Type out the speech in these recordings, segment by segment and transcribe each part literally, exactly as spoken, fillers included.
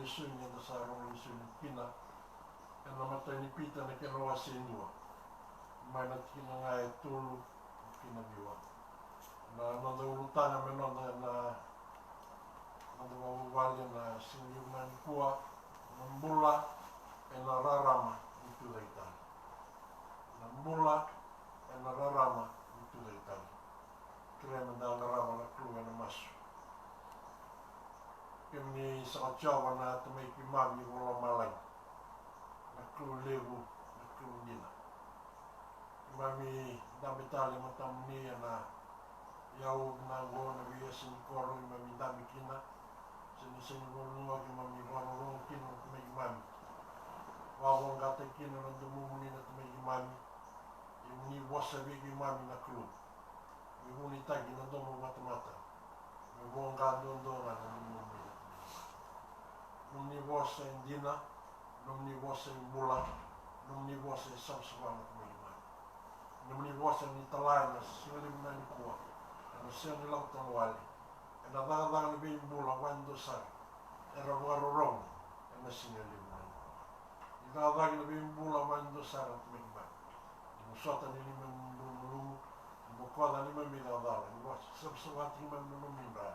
Lesoni eda sa rogo lesoni kina ena imatai ni Pita na kena wase e dua, mai na tikina ga e tolu ki na ciwa. Na noda ulutaga me noda na noda vavuvale na siga levu nikua: na bula ena rarama ni tucake tale. Na bula ena rarama ni tucake tale. Kerea meda qarava na Kalou ena masu. Kemuni saka Jiova na Tamai keimami vakalomalagi, na Kalou levu, na Kalou dina. Keimami dabe tale e matamuni ena iyau vinaka oqo, na veiyasa ni koro keimami dabe kina. Se na sega ni vanua keimami vakarorogo kina na Tamai keimami. Vakavoqataki kina na domomuni na Tamai keimami. Ia mo ni vosa vei keimami na Kalou. Me vunitaki na domo vakatamata. Me voqa duadua ga na nomuni. Nomuni vosa e dina, nomuni vosa e bula, nomuni vosa e savasava na Tamai keimami. Nomuni vosa ni tala ena siga levu nikua, ena sega ni lako tale wale, ena cakacaka na veibula vakadua sara era vakarorogo ena siga levu nikua. Ni cakacaka na veibula vakadua sara na Tamai keimami. Ni mo sota na neimami malumalumu, ni mo bokoca na neimami icalacala, ni mo savasava tiko keimami na nomuni dra,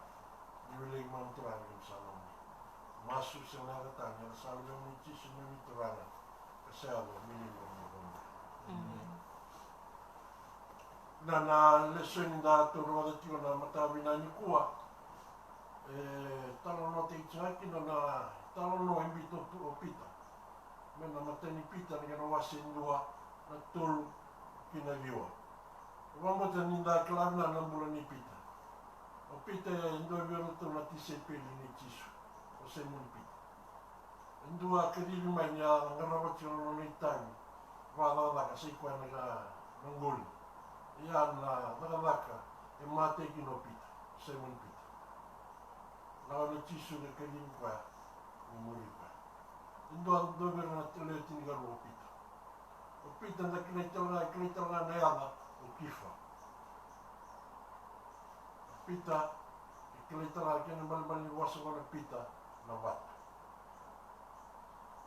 ni wiliki keimami Turaga ni keimami sa nomuni. Masu se na yaca tani, ena sala vei kemuni Jisu neimami Turaga, ka sa yaco me neimami Kalou. Amen. Na, na lesoni da tou rogoca tiko na mataka vinaka nikua, e talanoataki tiko ga kina na talanoa e biuta o Pita. Mai na imatai ni Pita na kena wase e dua, na tolu ki na ciwa. Au vakabauta ni da kila vinaka na bula nei Pita. O Pita e dua vei iratou na tisaipeli nei Jisu, o Saimoni Pita. E dua a kacivi mai ni a qarava tiko na nona itavi vakacakacaka, sa i koya na ka na qoli. Ia na cakacaka e matai kina o Pita, o Saimoni Pita. Lako yani o Jisu ka kacivi koya me muri koya. E dua, dua vei ira na lewe tinikarua o Pita. O Pita da kilai tale ga, kilai tale ga na yaca o Kifa. O Pita, e kilai tale ga, kena ibalebale ni vosa qo na Pita na vatu.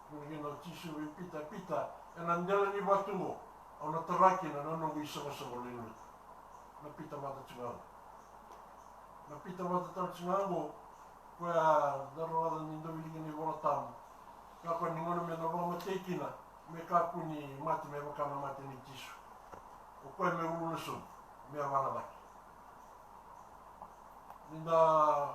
Tukuna kina o Jisu vei Pita, Pita, ena dela ni vatu qo au na tara kina na noqu isoqosoqo lewe ni lotu. Na Pita vata tiko ga qo. Na Pita vata tale tiko ga qo, koya da rogoca ni dau wilika na iVola Tabu. Kakua ni gauna me na vakamatei kina, me kakua ni mate me vaka na mate nei Jisu. O koya me ulu na sobu, me yavana cake. Ni da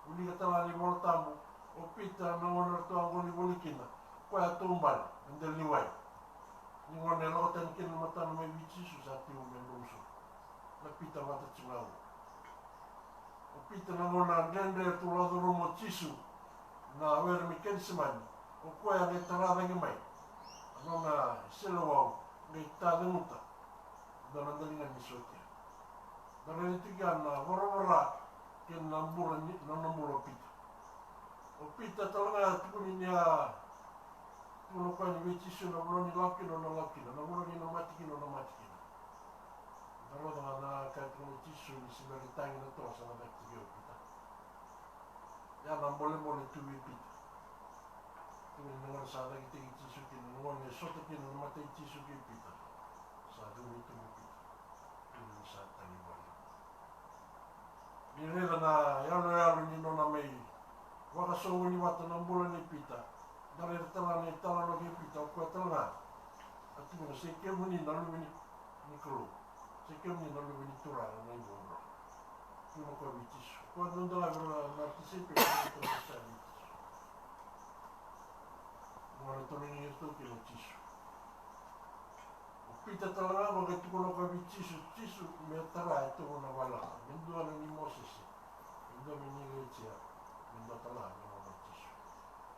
wilika tale ga na iVola Tabu, o Pita na gauna ratou a qoli voli kina, koya a taubale e dela ni wai. Ni gauna e lako tani kina na matana mai vei Jisu, sa tiko me dou sobu. Na Pita vata tiko ga qo. O Pita na gauna dredre tu lako curuma o Jisu na were mai Kecisemani, o koya a qai tara cake mai na nona iseleiwau, qai taceguta. Dua na daliga ni sotia. Da raica tiko ya na voravora kei na bula ni, na nona bula o Pita. O Pita tale ga tukuni ni a tukuna o koya ni vei Jisu na vanua ni lako kina o na lako kina, na vanua ni na mate kina o na mate kina. Da rogoca ga na ka e tukuna o Jisu ni se bera ni tagi na toa sa na cakitaki o Pita. Ya na bolebole tu vei Pita. Tukuni na gauna sa cakitaki Jisu kina, na gauna e sota kina na mata i Jisu kei Pita, sa curu tu vei Pita. Tukuni ni sa tagi vale. Ni raica na yaloyalo ni nona mai vakasoqoni vata na bula nei Pita. Da raica tale ga na italanoa kei Pita, o koya tale ga a tukuna, se kemuni na Luve ni, ni Kalou, se kemuni na Luve ni Turaga na iVakabula. Tukuna o koya vei Jisu. O koya dodonu ga vei ira na tisaipeli, tukuna o koya vei Jisu. Gona toleni iratou kina o Jisu. O Pita tale ga qo qai tukuna o koya vei Jisu, Jisu, me tara e tovo na vale, me dua na nei Mosese, me dua me nei Ilaija, me dua tale ga me nona o Jisu.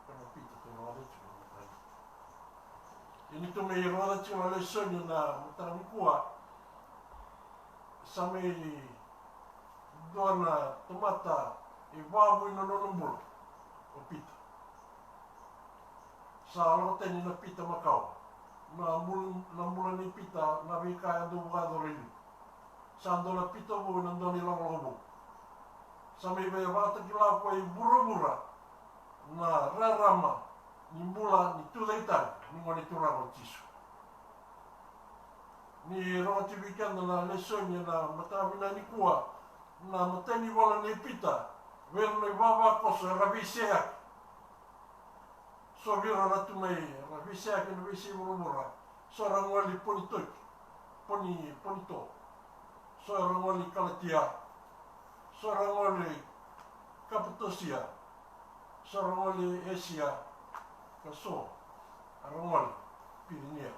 Ka na Pita tou rogoca tiko na mataka. Ia ni tou mai rogoca tiko na lesoni na mataka nikua, sa mai dua na tamata e vakavoui na nona bula o Pita. Sa lako tani na Pita makawa. Na bul-, na bula nei Pita, na veika e dau vakayacora e liu. Sa dua na Pita vou ena dua na ilakolako vou. Sa mai vakatakila o koya i vuravura na rarama ni bula ni tucake tale ni Gone Turaga o Jisu. Ni rogoci vei keda na lesoni ena mataka vinaka nikua, na matai ni ivola nei Pita vei ira na ivavakoso era veiseyaki. So vei ira era tu mai, era veiseyaki ena veisei vuravura. So era gole i Ponitoki, Poni, Ponito. So era gole i Kalatia. So era gole i Kapatosia. So era gole i Esia. Ka so era gole i Pirinia.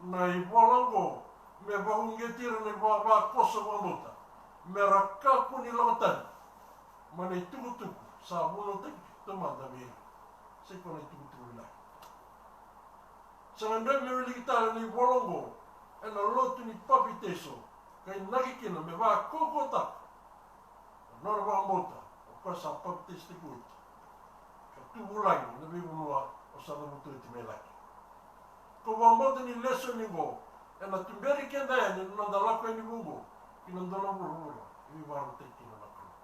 Na ivola oqo me vakauqeti ira na ivavakoso vakabauta me ra kakua ni lako tani mai na itukutuku sa vunautaki taumada vei ira. Sa i koya na itukutuku vinaka. Sa gadrevi me wiliki tale na ivola oqo ena lotu ni papitaiso, ka inaki kina me vakaukauwataka na nona vakabauta o koya sa papitaisotaki oti, ka tu vulagi ena veivanua o sa cavuta oti mai cake. Ko vakabauta ni lesoni oqo ena tuberi keda yani na noda lako yani vou oqo ki na dua na vuravura e veivakarautaki kina na Kalou.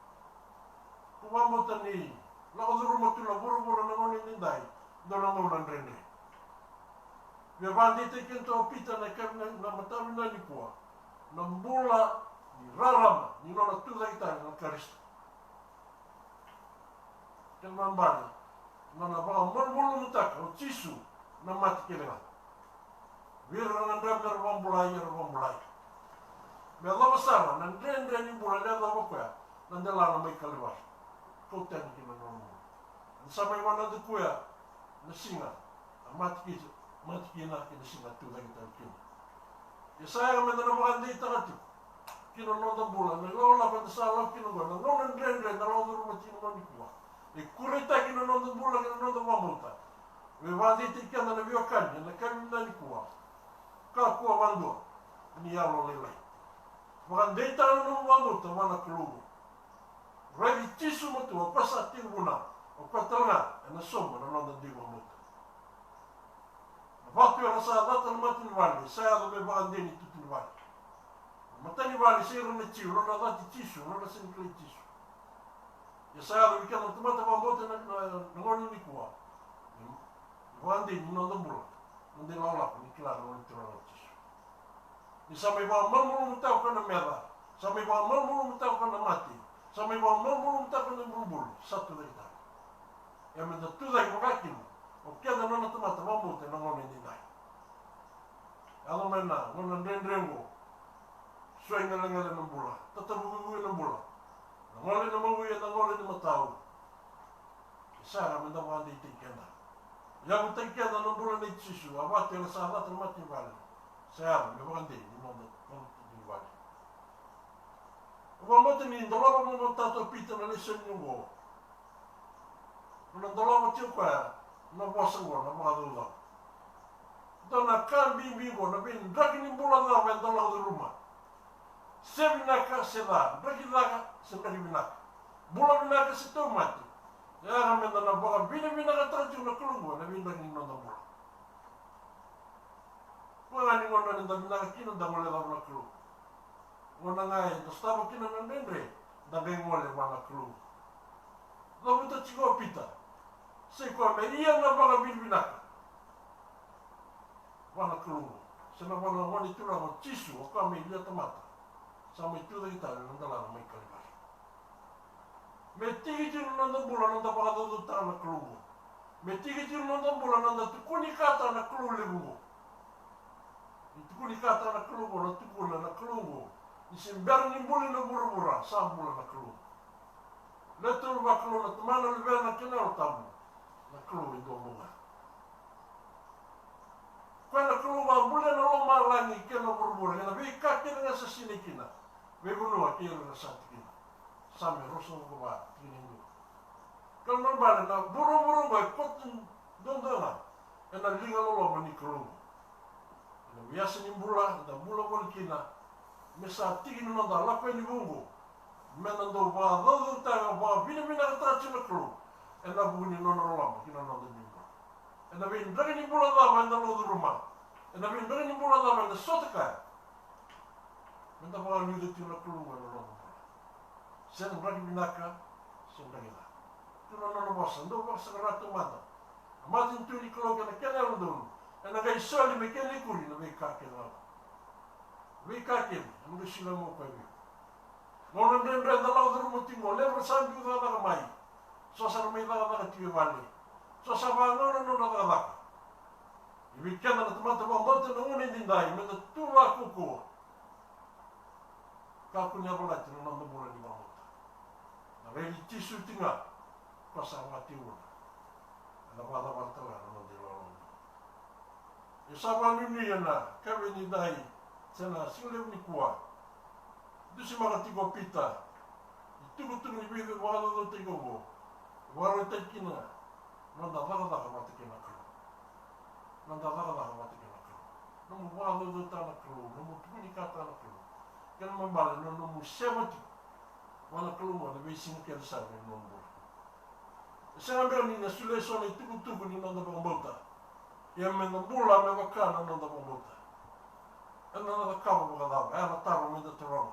Ko vakabauta ni lako curuma tu na vuravura na gauna edaidai dua na gauna dredre. Via vakadeitaki keda o Pita na ika, na, na mataka vinaka nikua, na bula ni rarama ni nona tucake tale na Karisito. Kena ibalebale, na nona vakamalumalumutaka o Jisu na mate kece ga. Vei ira na gadreva me ra vakabulai, era vakabulai. Me yacova sara na dredre ni bula e yacova o koya na delana mai Kalivari. Kau tani kina na nona bula. Ni sa mai vakayacori koya na siga a mate kina, mate kina kei na siga a tucake tale kina. Ia sa yaga meda na vakadeitaka tiko ki na noda bula na ilakolako eda sa lako kina oqo, na gauna dredre eda lako curuma tiko nikua. E kureitaki na noda bula kei na noda vakabauta. Me vakadeitaki keda na veiwekani ena yakavi nikua. Kakua vakadua ni yalolailai. Vakadeitaka na nomu vakabauta vua na Kalou. Raici Jisu matua, o koya sa tiko vunau, o koya tale ga ena sauma na noda dui vakabauta. Na vatu era sa cata na matanivale, sa yaco me vakadei ni tutu ni vale. Na matanivale sa ira na Jiu, nodra cati Jisu, nodra sega ni kilai Jisu. Ia sa yaco vei keda na tamata vakabauta na, na, na gauna nikua. Ni vakadei ni noda bula, noda ilakolako ni kila na Gone Turaga o Jisu. Ni sa mai vakamalumalumutaka o koya na meca, sa mai vakamalumalumutaka o koya na mate, sa mai vakamalumalumutaka o koya na ibulubulu, sa tucake tale. Ia meda tucake vaka kina o keda na nona tamata vakabauta ena gauna edaidai. Yaco mai na gauna dredre oqo. Suai galegale na bula, tatavukivuki na bula. Na gole na mawi, na gole ni matau. Sa yaga meda vakadeitaki keda. Yavutaki keda na bula nei Jisu, a vatu era sa cata na matanivale. Sa yaga me vakadei ni noda, noda tutu ni vale. Au vakabauta ni dolava vakamatata o Pita na lesoni oqo. Nona dolava tiko o koya na vosa oqo, na vakacaucau. Dua na ka bibi oqo, na veidraki ni bula cava eda lako curuma. Se vinaka se ca, draki caka se draki vinaka, bula vinaka se tauvimate. E yaga meda na vakavinavinakataka tiko na Kalou oqo ena veidraki ni noda bula. Koya ga ni gauna eda vinaka kina, da gole cava na Kalou. Gauna ga eda sotava kina na dredre, da qai gole vua na Kalou. Cavuta tiko o Pita, sa i koya me ia na vakavinavinaka vua na Kalou, se na vua na Gone Turaga o Jisu, o koya mai lia tamata, sa mai tucake tale na delana mai Kalivari. Me tiki tiko na noda bula na noda vakacaucautaka na Kalou oqo. Me tiki tiko na noda bula na noda tukunikataka na Kalou levu oqo. Ni tukunikataka na Kalou oqo, na tukuna na Kalou oqo ni se bera ni buli na vuravura, sa bula na Kalou. Le tolu vakalou, na Tamana, Luvena kei na Yalo Tabu. Na Kalou e dua bau ga. Koya na Kalou vakabulia na lomalagi kei na vuravura kei na veika kece ga sa sinai kina, veivanua kei ira era sa tiko kina. Same ruasagavulu ka va, tikina e dua. Ka ibalebale na vuravura oqo e koto duadua ga ena liga loloma ni Kalou. Ena veiyasa ni bula eda bula voli kina, me sa tiki ni noda lako yani vou oqo, meda dau vakacaucautaka, vakavinavinakataka tiko na Kalou ena vuku ni nona loloma ki na noda bula. Ena veidraki ni bula cava eda lako curuma, ena veidraki ni bula cava eda sota kaya, meda vakaliuca tiko na Kalou ena noda bula. Se na draki vinaka, se na draki ca. Tu na nona vosa, dou vakasaqara taumada na matanitu ni Kalou kei na kena yalododonu. Ena qai soli me kena ikuri na veika kece ga. Veika kece ena qai solia mai o koya vei iko. Gauna dredre eda lako curuma tiko, levu era sa biu cakacaka mai. So sa ra mai cakacaka tiko e vale. So sa vagauna na nodra cakacaka. Ia vei keda na tamata vakabauta ena gauna edaidai, meda tu vakaukauwa. Kakua ni yavalati na noda bula ni vakabauta. Na raici Jisu tiko ga, ko sa vakatevula. Ena vakacavara tale ga na noda iloloma. Ia sa vakanuinui ena yakavi edaidai se na siga levu nikua. Dusimaka tiko o Pita na itukutuku ni veivakacaucautaki oqo. Vakarautaki kina na noda cakacaka vata kei na Kalou. Noda cakacaka vata kei na Kalou. Nomu vakacaucautaka na Kalou, nomu tukunikataka na Kalou. Kena ibalebale na nomu sema tiko vua na Kalou ena veisiga kece sara ni nomu bula. E sega beka ni na solia eso na itukutuku ni noda vakabauta. Ia meda bula me vaka na noda vakabauta. Eda na cakava vakacava? Oya na taro meda taroga.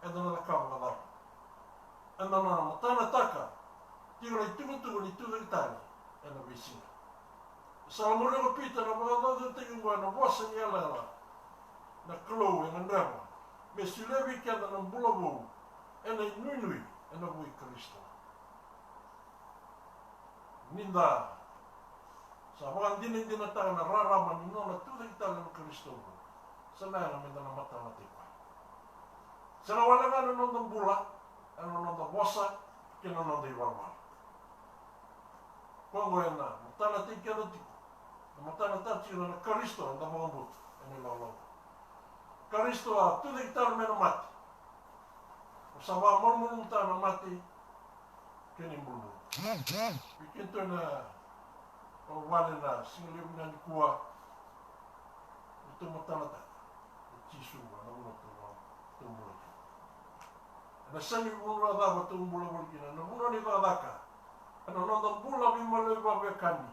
Eda na cakava vakacava? Eda na matanataka tiko na itukutuku ni tucake tale ena veisiga. Sa muri o Pita na vakacaucautaki oqo ena vosa ni yalayala. Na Kalou e gadreva me solia vei keda na bula vou ena inuinui ena vuku i Karisito. Ni da sa vakadinadinataka na rarama ni nona tucake tale na Karisito, sa na yaga meda na matanataki koya. Sa na wale ga na noda bula ena noda vosa kei na noda ivalavala. Koya oqo ena matanataki keda tiko. Na matanataki tiko na Karisito eda vakabauta ena ilawalawa. Karisito a tucake tale mai na mate. Sa vakamalumalumutaka na mate kei na ibulubulu. Vei keitou na vuvale ena siga levu nikua, keitou matanataka o Jisu vua na vuna keitou bula kina. Ena sega ni vanua cava tou bula voli kina, na vanua ni cakacaka, ena noda bula veimaliwai vakaveiwekani,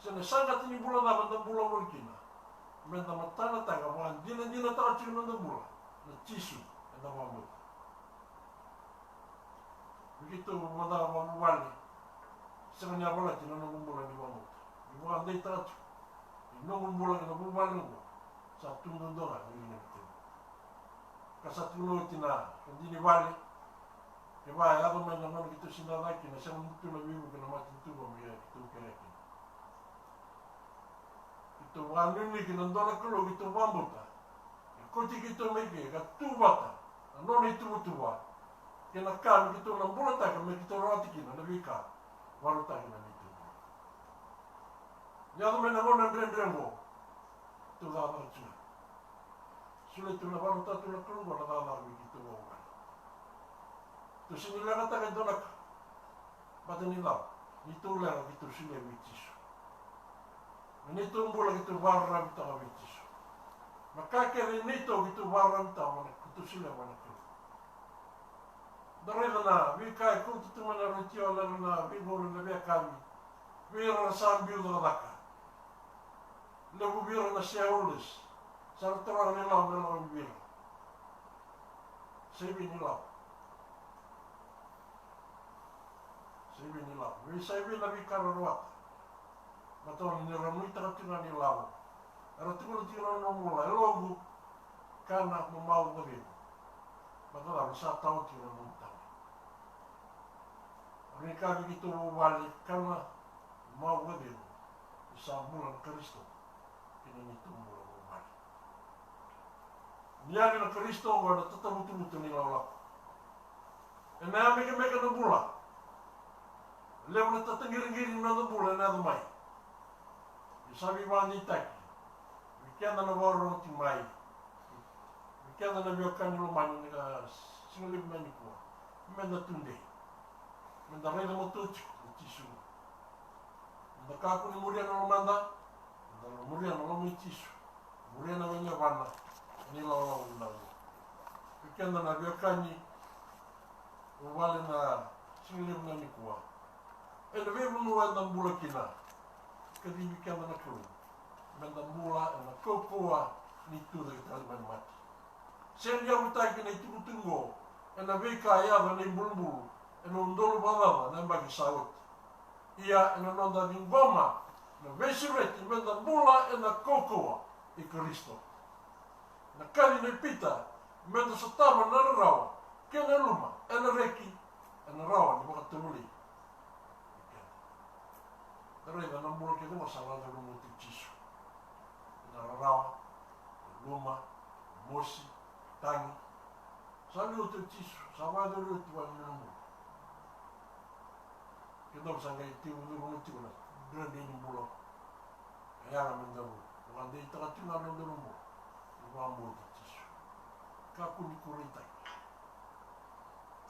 se na saqata ni bula cava eda bula voli kina, meda matanataka, vakadinadinataka tiko na noda bula na Jisu eda vakabauta. Vei keitou vakavuvale, sega ni yavalati na noqu bula ni vakabauta. Ni vakadeitaka tiko ni noqu bula kei na vuvale oqo sa tu duadua ga ena liga ni tevoro. Ka sa tukuna oti na radini vale, kevaka e yaco mai na gauna keitou sega ni caka kina, sega ni tu na veivuke na matanitu me keitou kerea kina. Keitou vakanuinui kina dua na Kalou keitou vakabauta. E kauti keitou mai ke ka tu vata na nona ituvatuva kei na ka me keitou na bulataka me keitou rawata kina na veika vakarautaki na neitou bula. Ni yaco mai na gauna dredre oqo, keitou cakacaka tiko ga. Solia tu na vakarautaka tu na Kalou na cakacaka vei keitou vakavuvale. Keitou sega ni leqataka e dua na ka. Baleta ni cava? Neitou leqa keitou solia vei Jisu. Na neitou bula keitou vakararavitaka vei Jisu. Na ka kece neitou keitou vakararavitaka vua na, keitou solia vua na Kalou. Da raica na veika e kauta tu mai na retio, na, na veigauna, na veiyakavi. Vei ira na sa biu cakacaka. Levu vei ira na shareholders. Sa ra taroga na ilavo me lako vei ira. Sa i vei na ilavo? Sa i vei na ilavo? Vei, sa i vei na veika ra rawata? Baleta ni ra nuitaka tiko ga na ilavo. Era tukuna tiko na nona bula, e yaloqu, kana, mamau, vakacegu. Baleta ni sa tawa tiko na nomu tama. Ni kaya vei keitou vuvale, kana, mamau, vakacegu, ni sa bula na Karisito ki na neitou bula vuvale. Ni yali na Karisito oqo ena tatavutuvutu ni lakolako. Ena yamekemeke na bula. Levu na tataqiriqiri ni noda bula ena yaco mai. Ni sa veivakadeitaki vei keda na vakarorogo tiko mai, vei keda na veiwekani lomani, na siga levu mai nikua, meda tudei, meda raica matua tiko o Jisu. Meda kakua ni muria na lomada, meda muria na loma i Jisu. Muria na wai ni yavana ena ilawalawa vinaka. Vei keda na veiwekani, vuvale, na siga levu mai nikua, ena veivanua eda bula kina, kacivi keda na Kalou meda bula ena kaukauwa ni tucake tale mai na mate. Sega ni yavutaki na itukutuku oqo ena veika e yaco ena ibulubulu, ena udolu vakacaca na yabaki sa oti. Ia ena noda ciqoma na veisureti meda bula ena kaukauwa i Karisito. Na kaci nei Pita, meda sotava na rarawa kei na luma ena reki, ena rawa ni vakatovolei. Da raica na bula kece qo sa vakacurumi oti o Jisu. Na rarawa, na luma, na mosi, na tagi. Sa liu oti o Jisu, sa vakacurumi oti vua na nona bula. Keda sa qai tiko curuma tiko na dredre ni bula. E yaga me daru vakadeitaka tiko na nodaru bula. Ni vakabauti Jisu. Kakua ni kureitaki.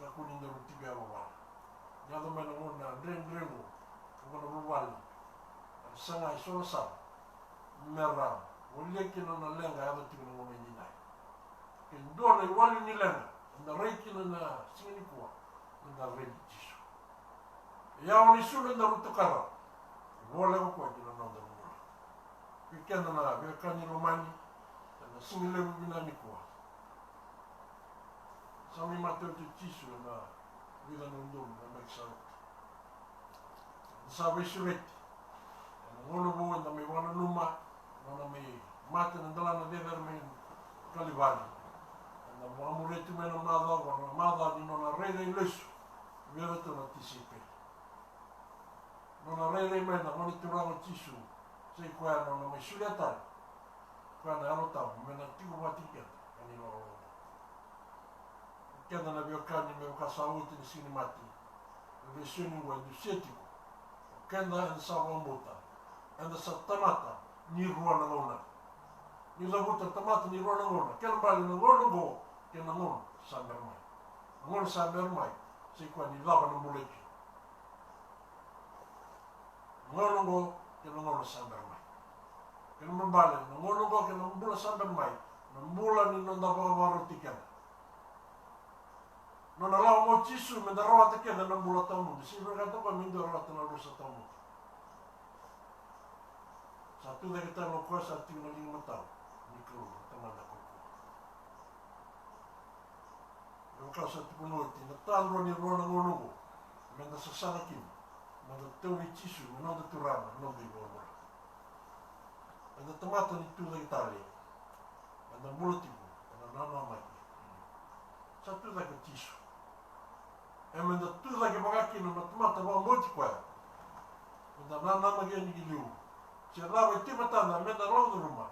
Kakua ni daru tiko yavavala. Ni yaco mai na gauna dredre qo, ko na vuvale, era saga e so na sala me ra walia kina na leqa e yaco tiko na gauna edaidai. Ke dua na iwali ni leqa eda rai kina na siga nikua, eda rai ni Jisu. E yawa ni sulu eda rutaka, voleka o koya ki na noda bula. Vei keda na veiwekani lomani, ena siga levu vinaka nikua. Sa mai mate oti o Jisu ena vica na udolu na yabaki sa oti. Eda sa veisureti. Ena gauna vou eda mai vakananuma na nona mai mate ena delana cecere mai Kalivari. Eda vakamuria tu mai na macawa, na macawa ni nona rairai lesu vei iratou na tisaipeli. Nona rairai mai na Gone Turaga o Jisu, sa i koya na nona mai solia tale o koya na Yalo Tabu me na tiko vata kei keda ena ilakolako. Keda na veiwekani, me vaka sa oti na Siga ni Mate, na lesoni qo e dusia tiko, o keda eda sa vakabauta, eda sa tamata ni rua na gauna. Ni cavuta na tamata ni rua na gauna, kena ibalebale na gauna qo kei na gauna sa bera mai. Na gauna sa bera mai, sa i koya ni cava na bula e kina. Na gauna oqo kei na gauna sa bera mai. Kena ibalebale na gauna oqo kei na bula sa bera mai, na bula ni noda vakavakaroti keda. Nona lako mai o Jisu meda rawata kece na bula tawamudu. Sega ni vinakata o koya me dua e rawata na rusa tawamudu. Sa tu cake tale o koya sa tiko na liga matau ni Kalou, na Tamada kaukauwa. Me vaka sa tukuna oti, na tadrua ni rua na gauna oqo, meda sasaga kina, meda tauvi Jisu me noda Turaga, noda iVakabula. Eda tamata ni tu cake tale, eda bula tiko ena nanamaki. Sa tu cake o Jisu. E meda tu cake vaka kina na tamata vakabauti koya. Meda nanamaki yani ki liu. Se cava e tu e matada meda lako curuma,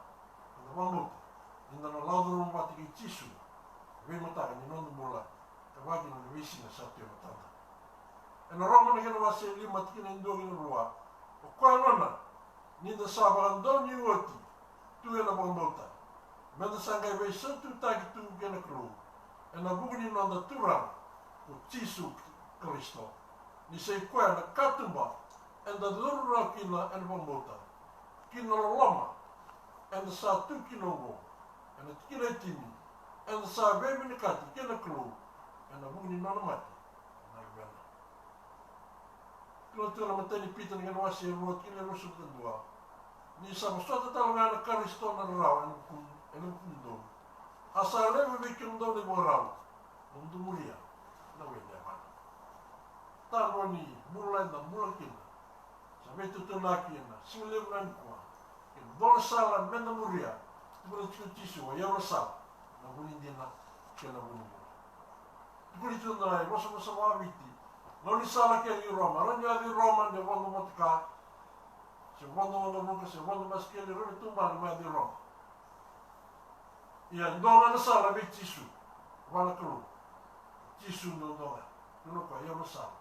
meda vakabauta ni da na lako curuma vata kei Jisu. Veimataka ni noda bula, ka vaka kina na veisiga sa tu e matada. Ena Roma na kena wase e lima, tikina e dua ki na rua. O koya gona, ni da sa vakadonui oti tu ena vakabauta, meda sa qai veisaututaki tu kei na Kalou ena vuku ni noda Turaga ko Jisu Karisito. Ni sa i koya na katuba eda curu rawa kina ena vakabauta, ki na loloma eda sa tu kina oqo. Ena tikina e tini, eda sa veivinakati kei na Kalou ena vuku ni nona mate ena luvena. Tukuna tu na imatai ni Pita na kena wase e rua, tikina e ruasagavulu ka dua. Ni sa vosota tale ga na Karisito na rarawa ena vuku, ena vukudou, a sa levu vei kemudou na ivakarau, mo dou muria na wai ni yavana. Tadrua ni bula eda bula kina, sa veitutulaki ena siga levu nikua. E dua na sala meda muria, tukuna tiko o Jisu, o yau na sala, na vu ni dina kei na vu ni bula. Tukuni tu na ivosavosa vakaviti, gaunisala kece i Roma, rawa ni yaco i Roma ni vodo motoka, se vodo waqavuka, se vodo basikeli, rawa ni taubale me yaco i Roma. Ia e dua ga na sala vei Jisu, vua na Kalou. Jisu duadua ga, tukuna o koya, o yau na sala,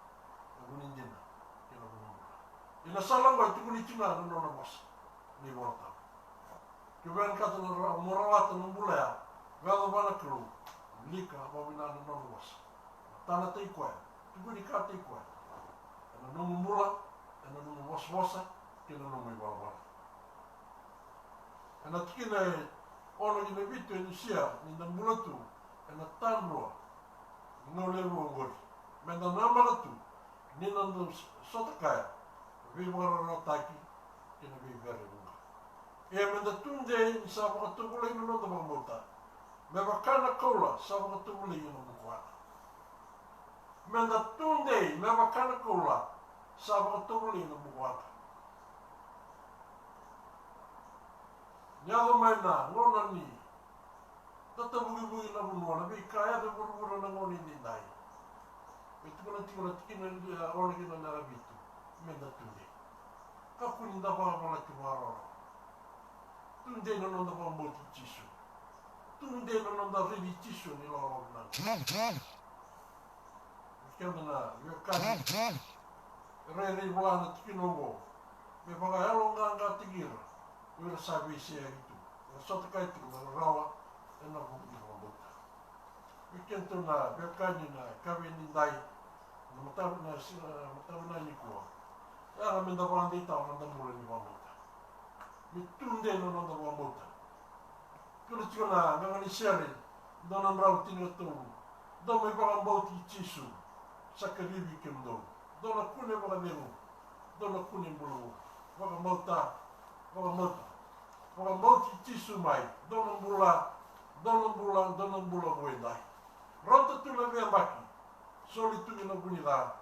na vu ni dina kei na vu ni bula. Ia na sala oqo e tukuni tiko ga na nona vosa, na iVola Tabu. Ke vinakata mo rawata na bula ya me yaco vua na Kalou, wilika vakavinaka na nona vosa. Matanataki koya, tukunikataki koya ena nomu bula, ena nomu vosavosa kei na nomu ivalavala. Ena tikina e ono ki na vitu e dusia ni da bula tu ena tadrua ni gauna levu oqori, meda namaka tu ni noda sota kaya na veivakararawataki kei na veivere vuqa. Ia meda tudei ni sa vakatovolei na noda vakabauta, me vaka na koula sa vakatovolei ena bukawaqa. Meda tudei me vaka na koula sa vakatovolei na bukawaqa. Ni yaco mai na gauna ni tatavukivuki na vanua, na veika e yaco e vuravura na gauna edaidai. Me tukuna tiko na tikina e ono kina na vitu, meda tudei. Kakua ni da vakavalati vakaroro. Tudei na noda vakabauti Jisu. Tudei na noda raici Jisu ni loloma vinaka. Keda na veiwekani, e rairai vola na tikina oqo me vakayaloqaqataki ira o ira sa veiseyaki tu, era sotakaya tiko na rarawa ena vuku ni vakabauta. Vei kedatou na veiwekani na yakavi edaidai, na mataka, na siga, mataka vinaka nikua, e yaga meda vakadeitaka na noda bula ni vakabauta. Me tudei na noda vakabauta. Tukuna tiko na qaqa ni sere, dua na drau tinikatolu: Dou mai vakabauti Jisu, sa kacivi kemudou. Dou na kune vakacegu, dou na kune bula vou. Vakabauta, vakabauta, vakabauti Jisu mai. Dou na bula, dou na bula, dou na bula vou edai. Rauta tu na veiyabaki, soli tu ki na vu ni ca,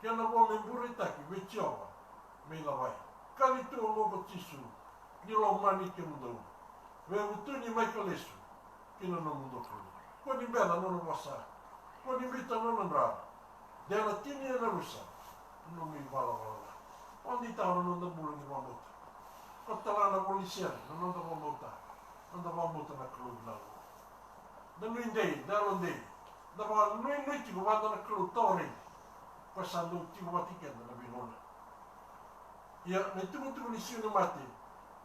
kei na vo me bureitaki vei Jiova me icavai. Kaci tu oqo ko Jisu, ni lomani kemudou. Veivutuni mai ka lesu ki na nomudou Kalou. Kua ni beca nona vosa, kua ni biuta nona dra. De na tini ena rusa na nomu ivalavala ca. Vakadeitaka na noda bula ni vakabauta. Koto tale ga na ivola ni sere, na noda vakabauta, noda vakabauta na Kalou vinaka. Da nuidei, da yalodei, da vakanuinui tiko vata na Kalou tawa raici, ko sa dau tiko vata kei keda na veigauna. Ia na itukutuku ni siga ni mate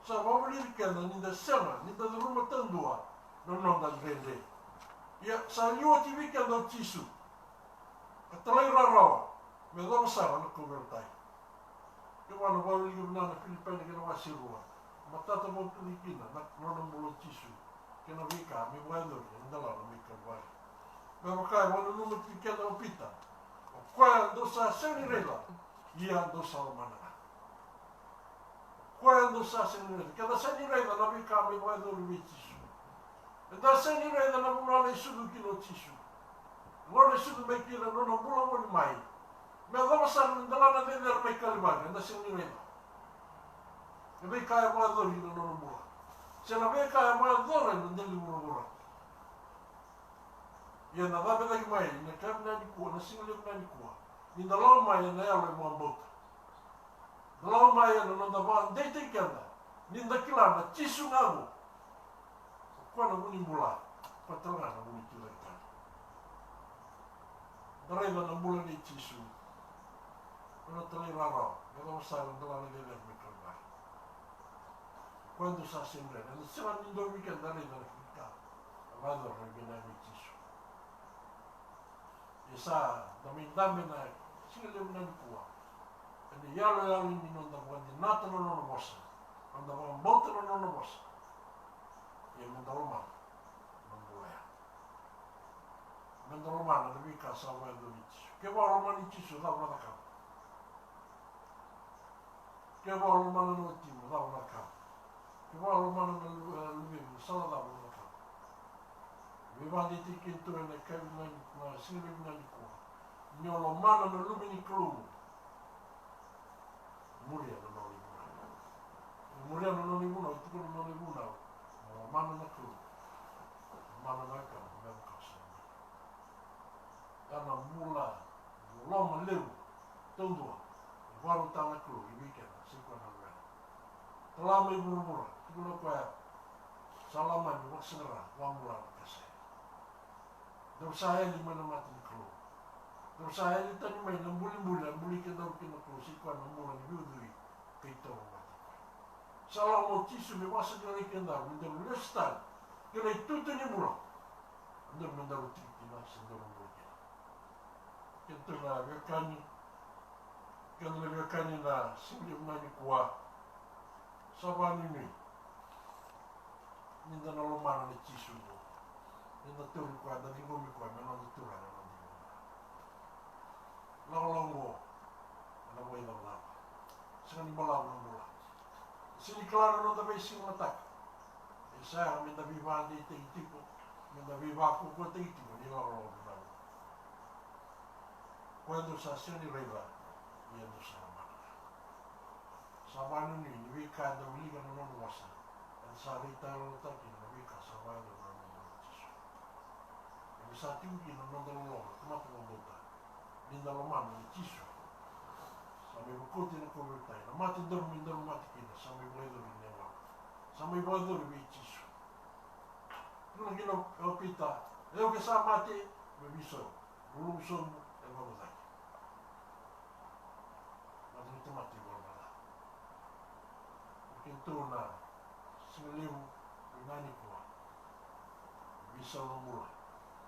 sa vakavulici keda ni da sega ni da curuma taudua na noda dredre. Ia sa liu oti vei keda o Jisu, ka talairawarawa me yacova sara na kauveilatai. Kevaka o na wilika vinaka na Filipai na kena wase rua, matata vakaturi kina na nona bula o Jisu kei na veika me vakayacori ena delana mai Kalivari. Me vaka e vakananuma tiko kina o Pita, o koya dou sa sega ni raica, ia dou sa lomana ga. O koya dou sa sega ni raica. Keda sega ni raica na veika me vakayacori vei Jisu. Eda sega ni raica na vanua e sucu kina o Jisu, gauna e sucu mai kina na nona bula voli mai. Me yacova sara na delana cecere mai Kalivari, eda sega ni raica. Na veika e vakayacori ena nona bula, se na veika e vakayacora ena dela ni vuravura. Ia na cabe cake mai na yakavi nikua, na siga levu nikua, ni da lako mai ena yalo e vakabauta. Da lako mai ena noda vakadeitaki keda ni da kila na Jisu ga oqo. O koya na vu ni bula, o koya tale ga na vu ni tucake tale. Da raica na bula nei Jisu, nona talairawarawa me yacova sara na delana cecere mai Kalivari. O koya dou sa sega ni raica. Ena sega ni dua vei keda e raica na veika e vakayacora ena veika nei Jisu. Ia sa da mai dabe ena siga levu nikua ena iyaloyalo ni noda vakadinata na nona vosa, noda vakabauta na nona vosa. Ia meda lomana na bula ya. Meda lomana na veika sa vakayacori vei Jisu. Kevaka o lomani Jisu, cava o na cakava? Kevaka o lomana na watimu, cava o na cakava? Kevaka o lomana na lu-, e, luvemu, na sala cava o na cakava? Veivakadeitaki keitou ena yakavi nikua, na siga levu nikua, ni o lomana na Luve ni Kalou, muria na nona ivunau. Muria na nona ivunau, tukuna na nona ivunau, mo lomana na Kalou, lomana na wekamu me vaka o sa lomana. Ya na bula ni loloma levu taudua e vakarautaka na Kalou vei keda, sai koya na Luvena. Tala mai vuravura, tukuna o koya, sa lomani, vakasaqara, vakabula na kase. Daru sa yali mai na mata ni Kalou. Daru sa yali tani mai na bulibuli a buli kedaru kina na Kalou, sai koya na bula ni veiucui kei tauvimate. Sa lako mai o Jisu me vakasaqarai kedaru, me daru lesu tale ki na itutu ni bula. Daru, me daru tiki kina, se daru bula kina. Keitou na veiwekani, keda na veiwekani na siga levu nikua, sa vakanuinui ni da na lomana na Jisu oqo, ni da tauri koya, da ciqomi koya me noda Turaga, noda iVakabula. Lakolako oqo ena vakaicavacava. Sega ni balavu na bula. Sega ni kila na noda veisiga mataka. E sa yaga meda veivakadeitaki tiko, meda veivakaukauwataki tiko ni lakolako vinaka. Koya dou sa sega ni raica, ia dou sa lomana. Sa vakanuinui ni veika eda wilika na nona vosa, eda sa raitayaloyalotaka kina na veika sa vakayacori ena loma ni Jisu. Ia me sa tiko kina na noda loloma na tamata vakabauta ni da lomana na Jisu. Sa mai vakoti ena kauveilatai, na mate daru mai daru mate kina sa mai vakayacori ena yagona. Sa mai vakayacori vei Jisu. Tukuna kina o Pita, e au ke sa mate, me viso, luluvu sobu, e vavu cake. Mate ni tamata e vavu cake. O keitou na siga levu ni na nikua. Veisau na bula,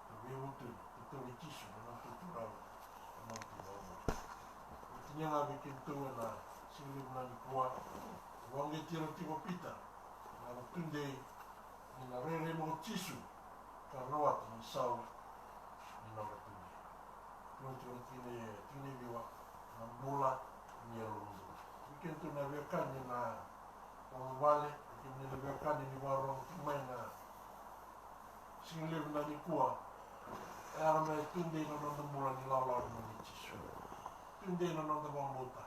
na veivutuni, keitou ni Jisu, na noda Turaga, na noda Turaga. Oti ni yaga vei keitou ena siga levu na nikua. Vakauqeti ira tiko o Pita, na tudei, ni na rairai mai ko Jisu, ka rawata na isau ni nona tudei. Tiko na tikina, tikina e ciwa, na bula ni yalomudou. Vei keitou na veiwekani na vuvale, vei kemuni na veiwekani ni vakarorogo tiko mai na siga levu na nikua. E yaga me tudei na noda bula ni lawalawa mai vei Jisu. Tudei na noda vakabauta.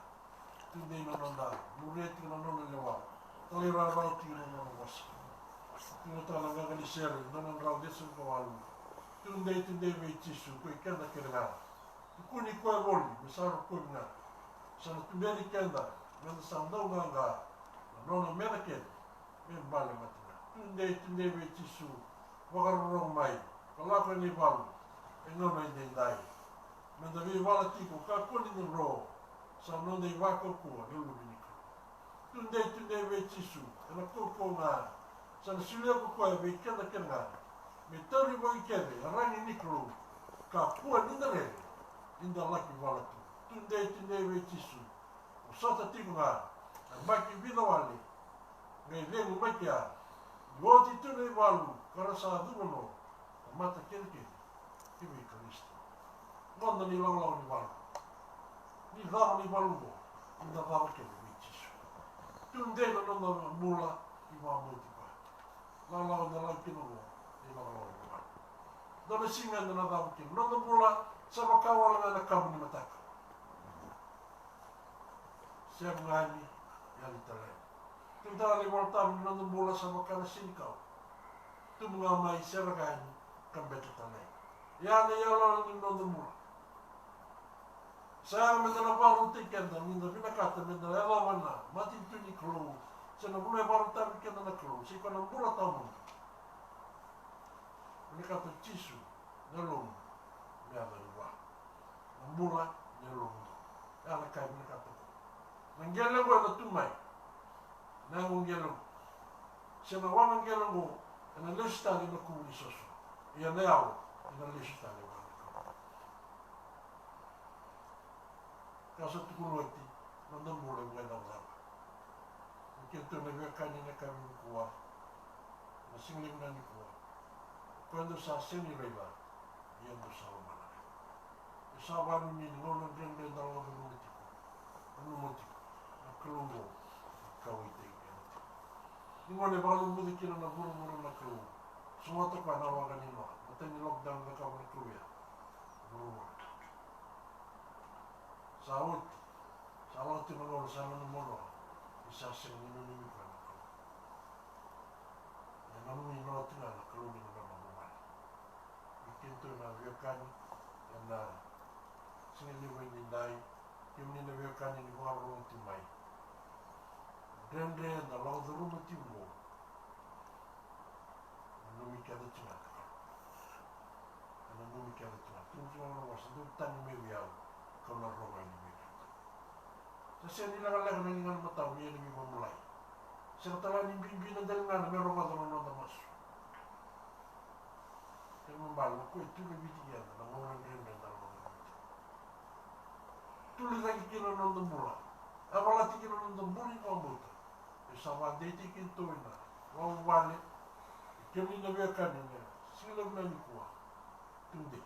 Tudei na noda muria tiko na nona lewa. Talairawarawa tiko na nona vosa. Tiko tale na qaqa ni sere, nona drau desu ka walu. Tudei, tudei vei Jisu, ko i keda kece ga. Tukuni koya voli, me sa rokovi ga. Sa na tuberi keda, meda sa dau qaqa na nona meca kece, me bale mada ga. Tudei, tudei vei Jisu, vakarorogo mai, ka lako ena ivalu, e gauna edaidai. Meda veivala tiko, kakua ni da dro, sa noda ivakaukauwa na Luve ni Kalou. Tudei, tudei vei Jisu, ena kaukauwa ga, sa na solia ko koya vei keda kece ga, me tauri vei keda na ragi ni Kalou, kakua ni da rere, ni da laki vala tu. Tudei, tudei vei Jisu, vosota tiko ga, na yabaki vica wale, qai cegu mai kea, ni oti tu na ivalu, ka ra sa cuva no, na mata kecekece, ki vei Karisito. Noda na ilawalawa ni valu. Ni cava na ivalu oqo, ni da cava kece vei Jisu. Tudei na noda bula ni vakabauti koya. Lawalawa da lako kina oqo, na ilawalawa ni valu. Dua na siga eda na cava kina. Noda bula, sa vaka wale ga na kabu ni mataka. Sega ni yali tale. Tubu tale na iVolatabu ni noda bula sa vaka na senikau. Tubu ga mai, sega ni ka bete tale. Ia na iyaloyalo ni noda bula. Sa yaga meda na vakarautaki keda, meda vinakata meda na yacova na matanitu ni Kalou. Se na vanua e vakarautaka vei keda na Kalou, se koya na bula tawamudu. Vinakata o Jisu na yalomu me yaco ni vua. Na bula ni yalomu. Ya na ka e vinakata o koya. Na qele oqo ena tu mai. Na yago qele oqo. Se na waqa qele oqo ena lesu tale ena kuvu ni soso. Ia na yago ena lesu tale vua na Kalou. Ka sa tukuna oti, noda bula e vuqa na cava. Ni keitou na veiwekani ena yakavi nikua, na siga levu na nikua. O koya dou sa sega ni raica, ia dou sa lomana. Dou sa vakanuinui ni gauna dredre da lako curuma tiko. Nanuma tiko, na Kalou oqo e kauwaitaki keda tiko. Ni gauna e vakaluvuci kina na vuravura na Kalou, sogota koya na waqa ni Noa, matai ni lockdown e cakava na Kalou ya. Vuravura. Sa oti, sa lako tiko na gauna sa nanuma o Noa ni sa sega ni nanumi koya na Kalou. E nanumi Noa tiko ga na Kalou ni nona vuvale. Ni keitou na veiwekani ena siga levu edaidai, kemuni na veiwekani ni vakarorogo tiko mai. Dredre eda lako curuma tiko oqo. Nanumi keda tiko ga. Nanumi keda tiko ga. Tukuna tiko ga na vosa, dou tagi mai vei au, kau na rogo yani vei keda. Sa sega ni lekaleka na ligana matau ni ena veivakabulai. Sega tale ga ni bibi na daligana me rogoca na noda masu. Kena ibalebale, na koya e tu vei keda na gauna dredre da lako curuma tiko. Tuli cake kina na noda bula. Yavalati kina na noda bula ni vakabauta. E sa vakadeitaki keitou ena vakavuvale. Kemuni na veiwekani ena siga levu na nikua. Tudei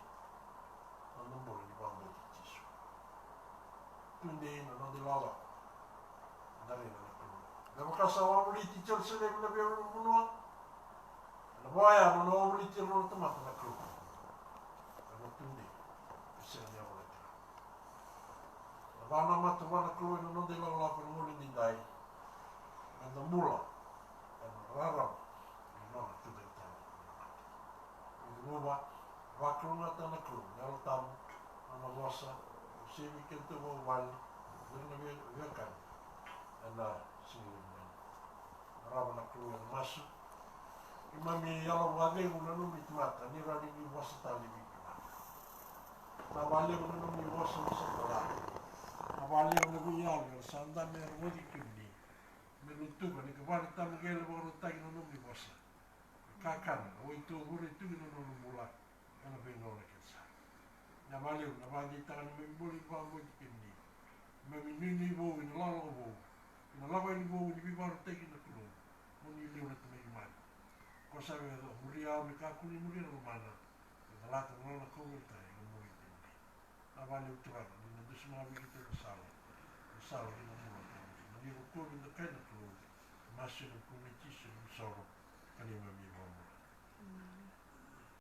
na noda bula ni vakabauti Jisu. Tudei na noda ilala. Eda raica na Kalou. Me vaka sa wavoliti Jerusalemi na veivanua. Ena vaka ya nona wavoliti ira na tamata na Kalou. Ena tudei. E sega ni yavalati ira. Vakanamata vua na Kalou ena noda ilakolako ena gauna edaidai, meda bula ena rarama ni nona tucake tale. Ni guva, vakalougatataka na Kalou, na Yalo Tabu, na nona vosa, au sega ni kena tu vakavale, vei ira na vei-, veiwekani ena siga levu. Marama na Kalou ena masu. Keimami yalo vakacegu na nomuni tamata, ni rawa ni ni vosa tale vei keimami. Na valevu na nomuni vosa ni sa tala. Na valevu na veiyalo era sa dabe era vauci kemuni. Me lutuka ni ka vale tabu qele vakarautaki na nomuni vosa. Kakana, na waituvure tu ki na nona bula. Ena veigauna kece sara. Na valevu na vakadeitaka ni mami bula ni vakabauti kemuni. Mami nuinui vou ina lakolako vou, ina lako yani vou ni veivakarautaki na Kalou. Mo ni liu na tamai mani. Ko sa vei yaco, muria au me kakua ni muria na lomana. Me calata na nona kauveilatai, na muri kemuni. Na valevu Turaga, ni na dusimaka vei keitou na sala. Na sala ki na bula kemuni. Na ni rokovi na kai na Kalou. Masu ena vuku i Jisu na soro. Ka neimami iVakabula.